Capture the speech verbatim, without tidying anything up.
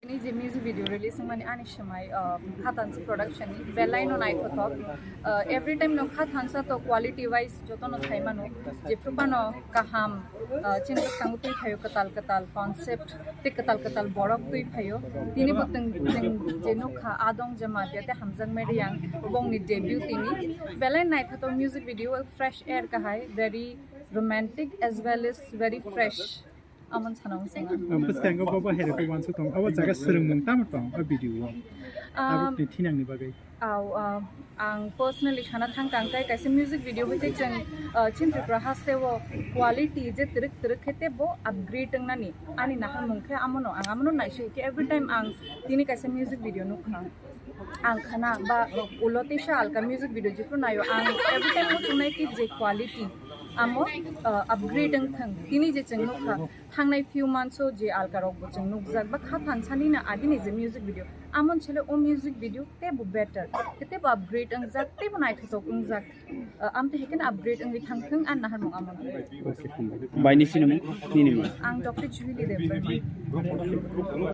Ni je music video release wngmani ani swmai, uh, Khathansa production ni belai no naithothok. Uh, every time no Khathansa to quality wise joto no sai mano, jephru phano kaham, uh, chini bwskango twi phaio kwtal kwtal concept tei kwtal kwtal borok twi phaio. Tini bo twng, twng je nukha Adong Jamatia tei Hamjakmai Reang, bongni debut tini. Belai naithothok music video, fresh air kahai, very romantic as well as very fresh. Amon sana wng sanga. Bwskango bo bo hai rokbo uansuk tong. Abo jaga swrwngmung tamo tong o video o? Um, Aboni thinangni bagwi. Aw, um, ang personally sana thang kang kai kaisa music video hoite chwng, uh, chini Tripura haste o quality je twrwk twrwk khe tei bo upgrade wngnani ani naharmung khe amono ang amono naisai khe every time ang tini kaisa music video nukha. Ang khana ba ulo tisa alka music video jephru naio ang every time muchungnai ki je quality amo, uh, upgrade wng thang. Tini je chwng nukha thangnai few months o je alka rok bo chwng nukjak ba Khathansa ni na agini je music video amon chele o music video tebo better, tebo upgrade wngjak, tebo naithothok wngjak. Uh, amte heken upgrade wngwi thang thung an naharmung amon. Baini sinimung, ninimung. Ang Doctor Jubilee Debbarma.